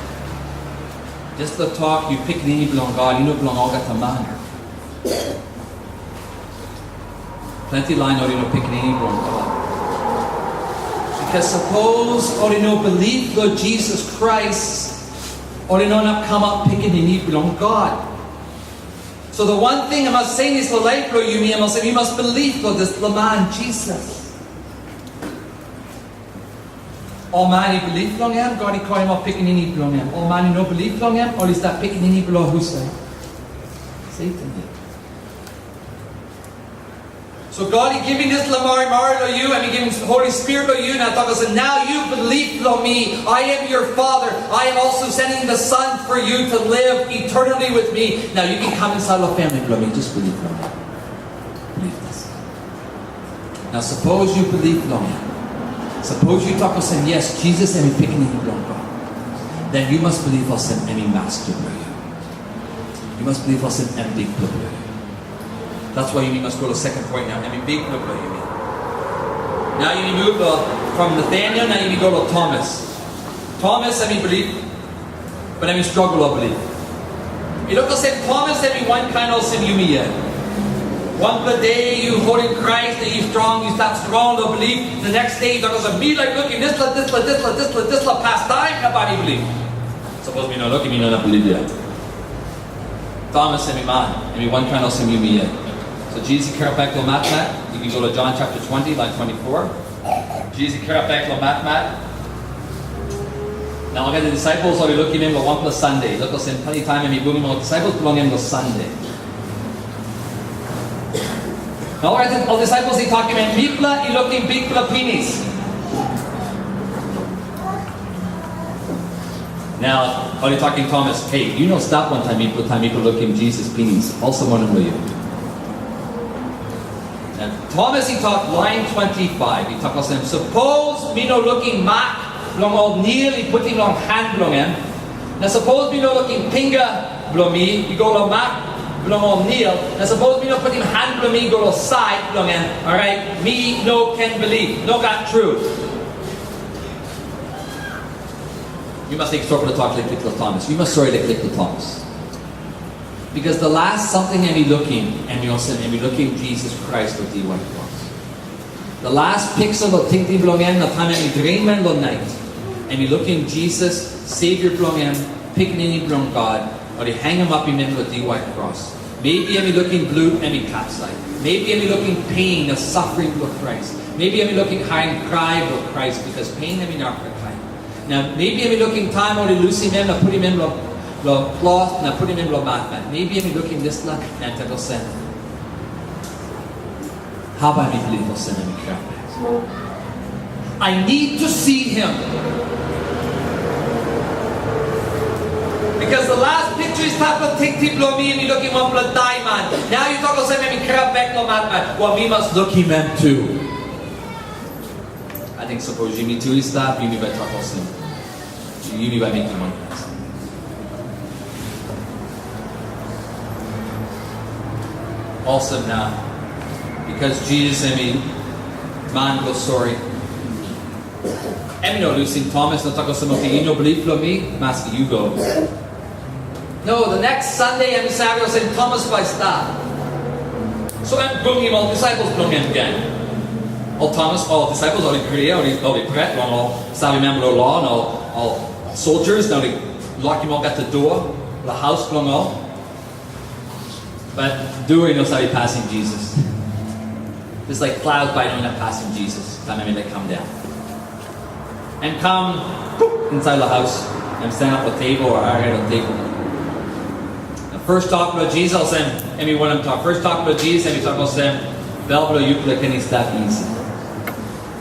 Dispela tok, yu pikinini bilong God, yu no bilong olgeta man. Planti lain ol i no pikinini bilong God. Bikos sapos ol i no bilip long Jisas Krais, ol i no inap kamap pikinini bilong God. So the one thing em mas senis long laip bilong yumi, em olsem, yu mas bilip long dispela man Jisas. Ol man i bilip long em, God i kolim ol pikinini bilong em. Ol man i no bilip long em, ol i stap pikinini bilong husat? Satan yet. So God i givim dispela marimari long yu, em i givim Holi Spirit long yu, na tok olsem, "Nau yu bilip long mi, I am your Father, I am also sending the Son for you to live eternally with me. Nau yu ken kam insait long famili bilong mi, jas bilip long mi." Bilip tasol. Nau sapos yu bilip long em, sapos yu tok olsem, "Yes, Jisas em i Pikinini bilong God," then yu mas bilip olsem em i Masta bilong yu. Yu mas bilip olsem em Bikpela bilong yu. That's why yumi mas go long second point nau. Em i bikpela bilong yumi. Nau yumi move on from Nathaniel, nau yumi go long Thomas. Thomas em i bilip, but em i struggle long bilip. I luk olsem Thomas em i wankain olsem yumi yet. Wanpela de yu holim Krais na yu strong, yu stap strong long bilip. The next day yu tok olsem, "Mi laik lukim dispela, dispela, dispela, dispela, dispela pastaim, na bai mi bilip." Sapos mi no lukim, mi no inap bilip yet. Thomas em i man, em i wankain olsem yumi yet. So Jisas i kirap bek long matmat, yu ken go long John chapter twenty, lain twenty-four. Jisas i kirap bek long matmat. Na olgeta disaipel ol i lukim em long wanpela Sande. Luk olsem planti taim em i bungim ol disaipel bilong em long Sande. Na olgeta ol disaipel i tokim em, "Mipela i lukim Bikpela pinis." Na ol i tokim Thomas, "Hei, yu no stap wantaim mipela taim mipela lukim Jisas pinis. Olsem wanem long yu?" Na Thomas i tok, lain twenty-five, i tok olsem, "Sapos mi no lukim mak bilong ol nil i putim long han bilong en, na sapos mi no lukim pinga bilong mi i go long mak bilong ol nil, na sapos mi no putim han bilong mi i go long sait bilong en, orait mi no ken bilip, no gat tru." Yu mas tok long Thomas, yu mas sori liklik long Thomas. Because the last samting em i lukim, em i olsem, em i lukim Jisas Krais long diwai kros. The last piksa long tingting bilong em, na taim em i dream long nait, em i lukim Jisas, Savior bilong em, Pikinini bilong God, ol i hangamapim em long diwai kros. Maybe em i lukim blut em i kapsait. Maybe em i lukim pain na suffering bilong Krais. Maybe em i lukim harim krai bilong Krais, because pain em inap long kaikai. Na maybe em i lukim taim ol i lusim em na putim em long, long klos na putim em long matmat. Maybe em i lukim dispela na em tok olsem, "Hau bai mi bilip olsem em i kirap bek? I need to see him." Because the last picture i stap long tingting bilong mi, mi lukim wanpela daiman. Nau yu tok olsem em i kirap bek long matmat. Wel, mi mas lukim em tu. Ating sapos yumi tu i stap, yumi bai tok olsem, yumi bai mekim wanpela pasin. Olsem na, because Jisas em i man bilong sori, em i no lusim Thomas na tok olsem, "Oke, yu no bilip long mi, maski yu go." No, the next Sunday em i save olsem Thomas bai stap. So em bungim ol disaipel bilong en gen. Ol Thomas, ol disaipel ol i klia, ol i, ol i pret long ol saveman bilong lo, na ol, ol soldiers, na ol i lukim olgeta dua long haus bilong ol. But dua i no save pasim Jisas. Dispela klaut bai i no inap pasim Jisas, taim em i laik kam daun. Em kam, pup, insait long haus, em sanap long tebol o harim long tebol. Na first tok bilong Jisas, em, em i wanem tok? First tok bilong Jisas, em i tok olsem, "Bel bilong yupela ken i stap isi."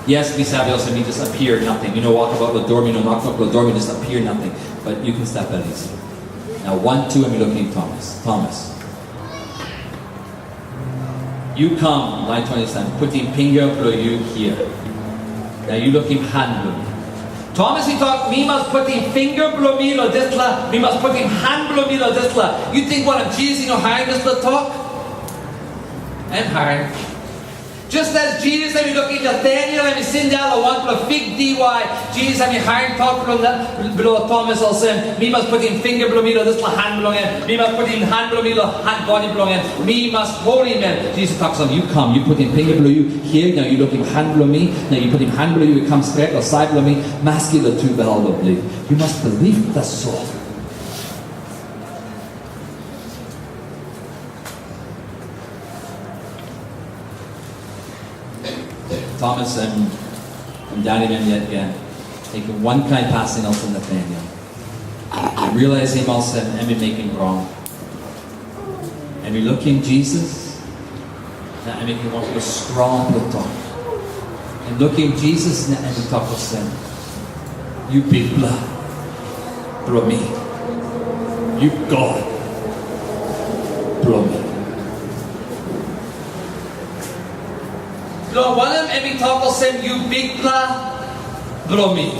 Yes, mi save olsem, mi just appear nating. Mi no wokabaut long dua, mi no noknok long dua, mi just appear nating. But yu ken stap bel isi. Na wantu em i lukim Thomas. Thomas, yu kam, lain twenty-seven, putim pinga bilong yu hia. Na yu lukim han bilong mi. Thomas i tok, "Mi mas putim pinga bilong mi long dispela, mi mas putim han bilong mi long dispela." Yu ting wanem, Jisas i no harim dispela tok? Em harim. Just as Jisas em i lukim Nathaniel em i sindaun long wanpela fik diwai, Jisas em i harim tok bilong, bilong Thomas olsem, "Mi mas putim pinga bilong mi long dispela han bilong en, mi mas putim han bilong mi long han bodi bilong en, mi mas holim em." Jisas tok olsem, "Yu kam, yu putim pinga bilong yu hia, na yu lukim han bilong mi, na yu putim han bilong yu i kam stret long sait bilong mi, maski long tupela ol bilip. Yu mas bilip tasol." Thomas em, em daunim em yet gen. Mekim wankain pasin olsem Nathaniel. Em realizim olsem em i mekim rong. Em i lukim Jisas, na em i mekim wanpela strongpela tok. Em lukim Jisas na em i tok olsem, "Yu Bikpela bilong mi. Yu God bilong mi." Bilong wanem em i tok olsem, "Yu Bikpela bilong mi"?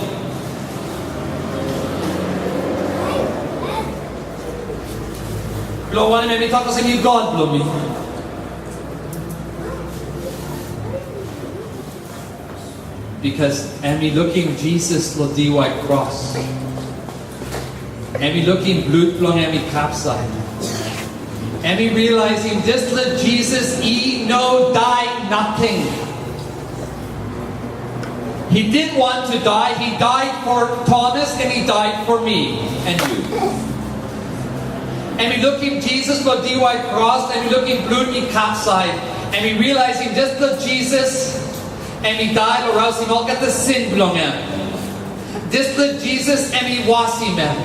Bilong wanem em i tok olsem, "Yu God bilong mi"? Bikos em i lukim Jisas long diwai kros. Em i lukim blut bilong em i kapsait. Em i realizing dispela Jisas i no dai nating. He didn't want to die. He died for Thomas and he died for me and you. Em i lukim Jisas long diwai kros, em i lukim blut i kapsait. Em i realizing dispela Jisas em i dai long rausim olgeta sin bilong em. Dispela Jisas em i wasim em.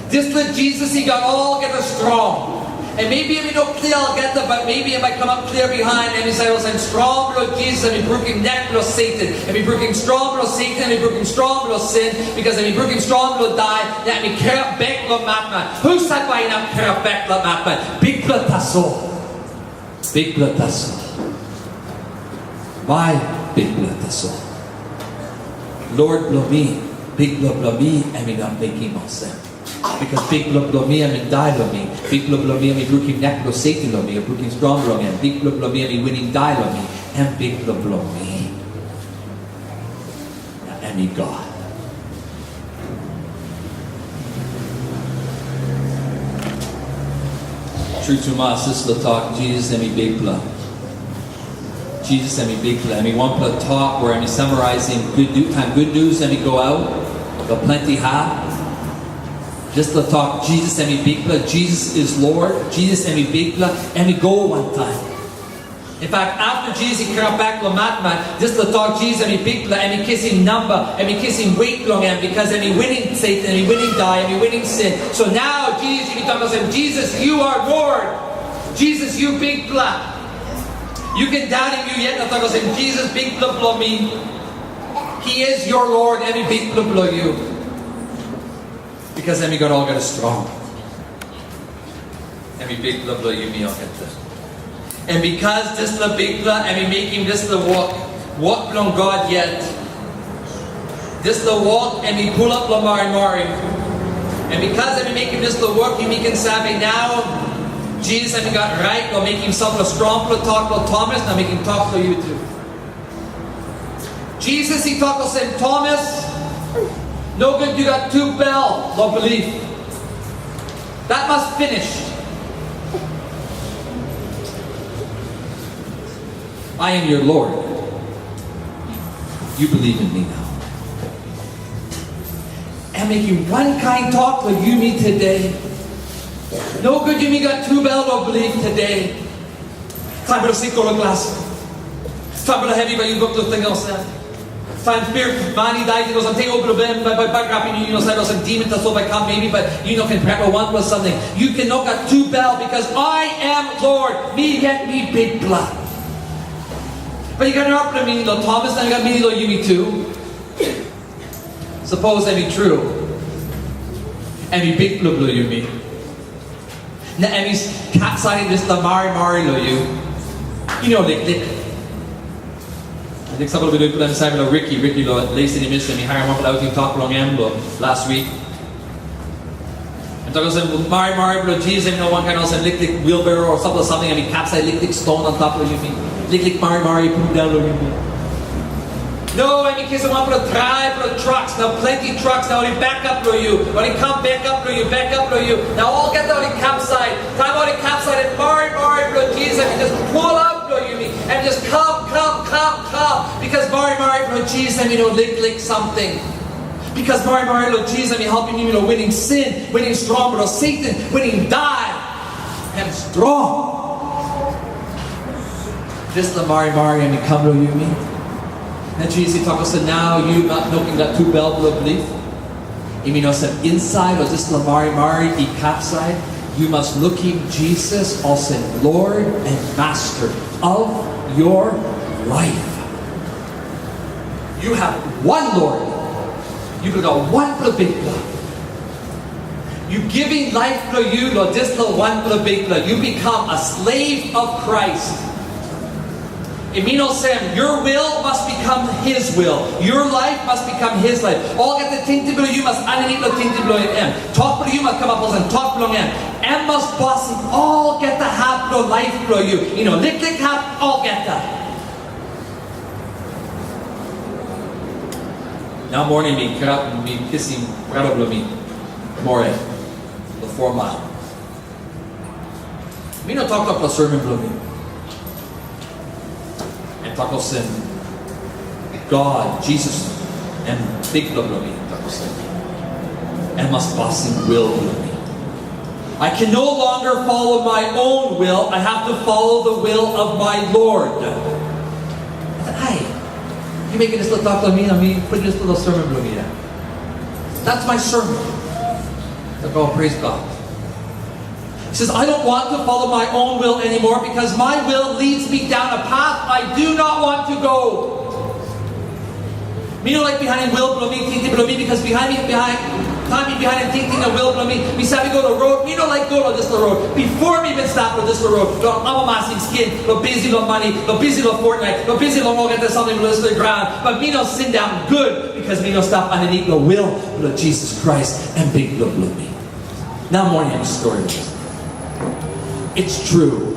Dispela Jisas i gat olgeta strong. And maybe em i no klia olgeta, but maybe em bai kamap klia bihain. Em i save olsem, strong bilong Jisas em i brukim nek bilong Satan. Em i brukim strong bilong Satan, em i brukim strong bilong sin, bikos em i brukim strong bilong dai, na em i kirap bek long matmat. Husat bai inap kirap bek long matmat? Bikpela tasol. Bikpela tasol. Bai Bikpela tasol. Lord bilong mi, Bikpela bilong mi, em i no mekim olsem. Bikos Bikpela bilong mi, em i dai long mi. Bikpela bilong mi, em i brukim nek bilong Satan long mi, em brukim strong bilong em. Bikpela bilong mi, em i winim dai long mi. Em Bikpela bilong mi. Na em i God. Tru tumas, dispela tok, Jisas em i Bikpela. Jisas em i Bikpela. Em i wanpela tok we em i summarizing good news, taim gutnius em i go aut long planti hap. Dispela tok, Jisas em i Bikpela, Jesus is Lord, Jisas em i Bikpela, em i go wantaim. In fact, after Jisas i kirap bek long matmat, dispela tok Jisas em i Bikpela, em i kisim namba, em i kisim wet bilong em, bikos em i winim Satan, em i winim dai, em i winim sin. So nau Jisas i tok olsem, Jesus, you are Lord. Jesus, you Bikpela. Yu ken dautim yu yet na tok olsem, Jesus, Bikpela bilong mi. He is your Lord, em i Bikpela bilong yu. Bikos em i gat olgeta strong. Em i Bikpela bilong yumi olgeta. Na bikos dispela Bikpela em i mekim dispela wok, wok bilong God yet. Dispela wok em i pulap long marimari. Na bikos em i mekim dispela wok, yumi ken save nau, Jisas em i gat rait long mekim sampela strongpela tok long Tomas, na mekim tok long yu tu. Jisas i tok olsem, Tomas, nogut yu gat tu bel long bilip. That must finish. I am your Lord. You believe in me now. Em mekim wankain tok long yumi today. Nogut yumi gat tu bel long bilip today. Taim bilong sik go long glas. Taim bilong hevi bai yu wok long ting olsem. Taim spirit man i dai ting olsem, te ol bilong em bai, bai bagarapim yu, yu no save olsem, demon tasol bai kam maybe, but yu no ken pret long wanpela samting. Yu ken no gat tu bel, because I am Lord. Mi yet mi Bikpela. But yu gat narapela meaning long Thomas, na yu gat meaning long yumi tu. Sapos em i tru, em i Bikpela bilong yumi. Na em i kapsaitim dispela marimari long yu. I no liklik. Ating sampela bilong yupela em save long Ricky, Ricky long Lacey Mission, mi harim wanpela auting tok long em long last week. Em tok olsem, marimari bilong Jisas em i no wankain olsem liklik wheelbarrow o sampela samting em i kapsait liklik ston antap long yumi. Liklik marimari i pundaun long yumi. No, em i kisim wanpela traipela trucks, na planti trucks, na ol i back up long yu, ol i kam back up long yu, back up long yu, na olgeta ol i kapsait. Taim ol i kapsait, em marimari bilong Jisas em i just pull up long yumi, em just kam, kam, kam, kam, because marimari bilong Jisas em i no liklik samting. Because marimari bilong Jisas em i helpim yumi long winim sin, winim strong bilong Satan, winim dai. Em strong. Dispela marimari em i kam long yumi. Na Jisas i tok olsem, nau yu gat, no ken gat tu bel bilong bilip. I min olsem, insait long dispela marimari i kapsait, yu mas lukim Jisas olsem Lord and Master of your life. You have one Lord. Yu gat wanpela Bikpela. Yu givim laip bilong yu long dispela wanpela Bikpela. You become a slave of Christ. I min olsem, your will must become his will. Your life must become his life. Olgeta tingting bilong yu mas aninit long tingting bilong em. Tok bilong yu mas kamap olsem tok bilong em. Em mas bosim olgeta hap bilong laip bilong yu. I no liklik hap, olgeta. Nau moning mi kirap, mi kisim brata bilong mi, More, long four mile. Mi no toktok long sermon bilong mi. Em tok olsem, God, Jisas, em Bikpela bilong mi, tok olsem, em mas pasim wil bilong mi. I can no longer follow my own will. I have to follow the will of my Lord. Ai, yu mekim dispela tok long mi, na mi putim dispela long sermon bilong mi ya. That's my sermon. Like, oh, praise God. He says, I don't want to follow my own will anymore because my will leads me down a path I do not want to go. Mi no laik bihainim wil bilong mi, tingting bilong mi, because bihainim, bihainim, taim mi bihainim tingting na wil bilong mi, mi save go long rot, mi no laik go long dispela rot. Bipo mi bin stap long dispela rot, long amamas skin, long bisi long mani, long bisi long Fortnite, long bisi long olgeta samting long dispela graun. But mi no sindaun gut, because mi no stap aninit long wil bilong Jisas Krais em Bikpela bilong mi. Nau moning em stori. It's true.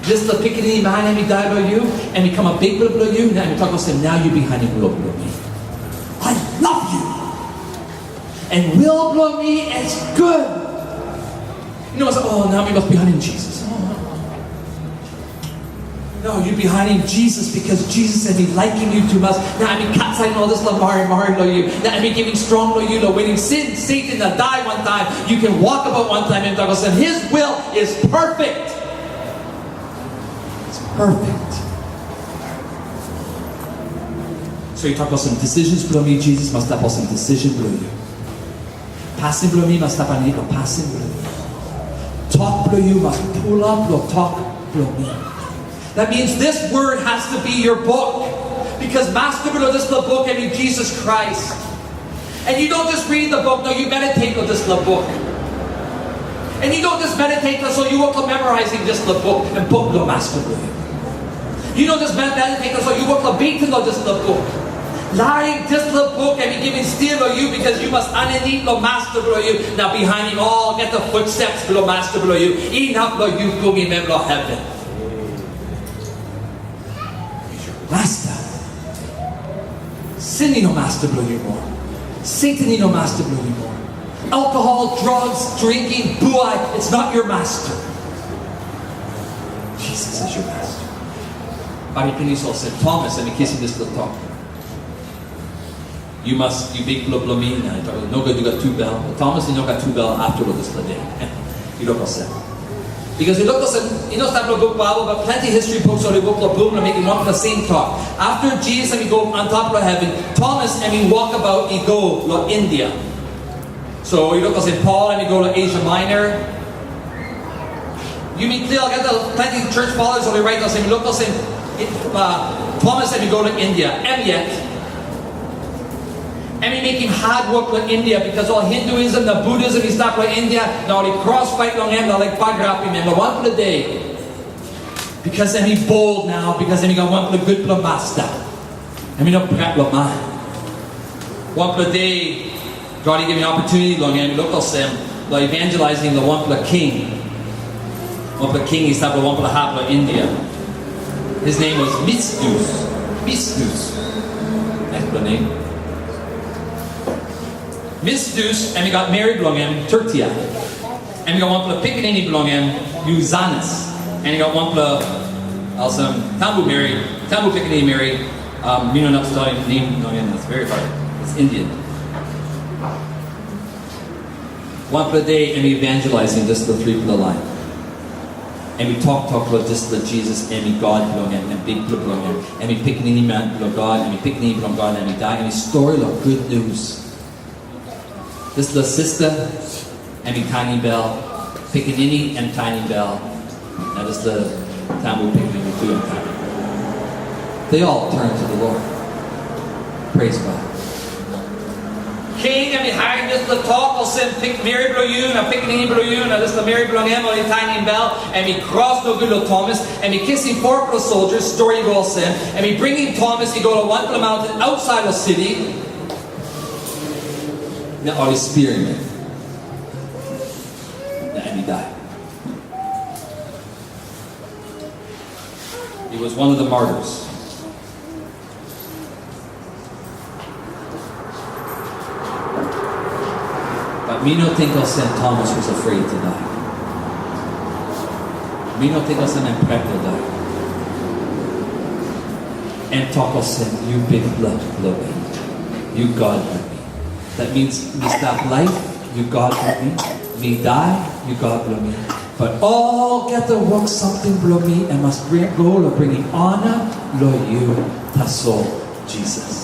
Dispela pikinini man em i dai long yu, em i kamap bikpela bilong yu, na em i tok olsem, nau yu bihainim wil bilong mi. I love you. And will bilong mi is good. Yu no mas, oh, nau mi mas bihainim Jisas. Oh, no, no. No, yu bihainim Jisas, because Jisas em i laikim yu tumas. Na em i kapsaitim ol dispela marimari long yu. Na em i givim strong long yu long winim sin, Satan, na dai wantaim. Yu ken wokabaut wantaim em, tok olsem, his will is perfect. It's perfect. So yu tok olsem, decisions bilong mi, Jisas, mas stap olsem decision bilong yu. Pasin bilong mi mas stap aninit long pasin bilong mi. Tok bilong yu mas pulap long tok bilong mi. That means this word has to be your book. Because master bilong dispela buk em i Jisas Krais. And you don't just read the book, no, you meditate on dispela buk. And you don't just meditate, so you wok long memorizing dispela buk, em buk bilong master bilong yu. Yu no just meditate, so yu wok long beten long dispela buk. Larim dispela buk em i givim stia long yu, because yu mas aninit long master bilong yu, na bihainim olgeta footsteps bilong master bilong yu, inap long yu bringim em long heven. Master, sin i no master bilong yu moa. Satan i no master bilong yu moa. Alcohol, drugs, drinking, buai, it's not your master. Jesus is your master. Bai mi pinis olsem, Thomas, em i kisim dispela tok. Yu mas, yu Bikpela bilong mi, na i tok, nogut yu gat tubel. Thomas i no gat tubel afta long dispela de. I tok olsem. Because i tok olsem, i no stap long buk Baibel, but planti history books ol i wok long bung na mekim wanpela same tok. After Jesus em i go antap long heven, Thomas em i wokabaut i go long India. So, yu tok olsem, Paul em i go long Asia Minor. Yumi klia olgeta, planti church fathers ol i rait olsem, yu tok olsem, it, uh, Thomas em i go long India, em yet. Em i mekim hard work long India, because ol Hinduism na Buddhism i stap long India, na ol i cross fight long em, na laik bagarapim em long wanpela de. Because em i bold nau, because em i gat wanpela gutpela master. Em i no pret long man. Wanpela de, God i givim opportunity long em, i tok olsem, long evangelizing long wanpela king. Wanpela king i stap long wanpela hap long India. His name was Mistus. Mistus. Nice little name. Mistus, em i gat meri bilong em, Tertia. Em i gat wanpela pikinini bilong em, Uzanis. Em i gat wanpela, olsem, tambu meri, tambu pikinini meri, um, mi no inap salim nem bilong em, it's very hard. It's Indian. Wanpela de, em i evangelizing dispela tripela lain. Em i toktok long dispela Jisas, em i God bilong em, em Bikpela bilong em, em i Pikinini Man bilong God, em i Pikinini bilong God, em i dai, em i stori long gutnius. Dispela sista, em i tanim bel, pikinini em tanim bel, na dispela tambu pikinini tu em tanim. They all turn to the Lord. Praise God. King em i harim dispela tok olsem, pik meri bilong yu na pikinini bilong yu na dispela meri bilong em ol i tanim bel, em i kros nogut long Thomas, em i kisim fopela soldiers, stori i go olsem, em i bringim Thomas i go long wanpela mountain ausait long siti, na ol i spirim em. Na em i dai. He was one of the martyrs. Mi no ting olsem Thomas was afraid to die. Mi no ting olsem em pret long dai. Em tok olsem, "Yu Bikpela bilong mi. Yu God bilong mi." That means, mi stap laip, yu God bilong mi. Mi dai, yu God bilong mi. But olgeta wok samting bilong mi, em mas bring, go long bringim ona long yu tasol, Jisas.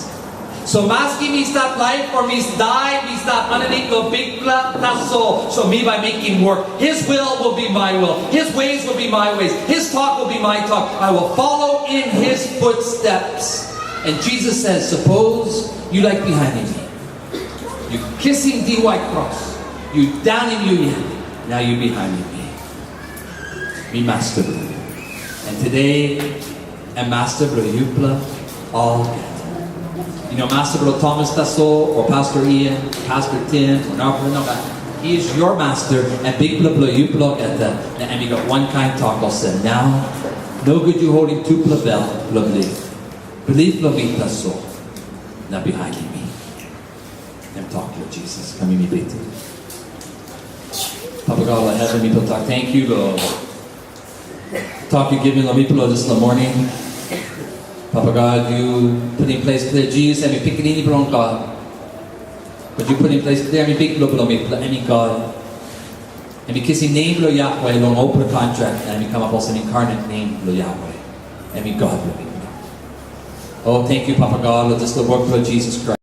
So maski mi stap laip o mi dai, mi stap aninit long Bikpela tasol. So mi bai mekim wok. His will will be my will. His ways will be my ways. His talk will be my talk. I will follow in his footsteps. And Jesus says, "Sapos yu laik bihainim mi, yu kisim diwai kros, yu daunim yu yet, nau yu bihainim mi." Mi Masta bilong yu. And today, em Masta bilong yupela olgeta. Yu no Masta bilong Thomas tasol, o Pastor Ian, Pastor Tim, o narapela, nogat. He is your Master, em Bikpela bilong yupela olgeta, na em i gat wankain tok olsem, "Nau, nogut yu holim tupela bel bilong bilip. Bilip long mi tasol, na bihainim mi." Em tok long Jisas, kam yumi beten. Papa God long heven, mipela tok tenkyu long tok yu givim long mipela dispela moning. Papa God, yu putim ples klia Jisas em i Pikinini bilong God. But yu putim ples klia em i Bikpela bilong mipela, em i God. Em i kisim nem bilong Yahweh long olpela kontrak, na em i kamap olsem incarnate nem bilong Yahweh. Em i God bilong mipela. Oh, tenkyu Papa God, long dispela wok bilong Jisas Krais.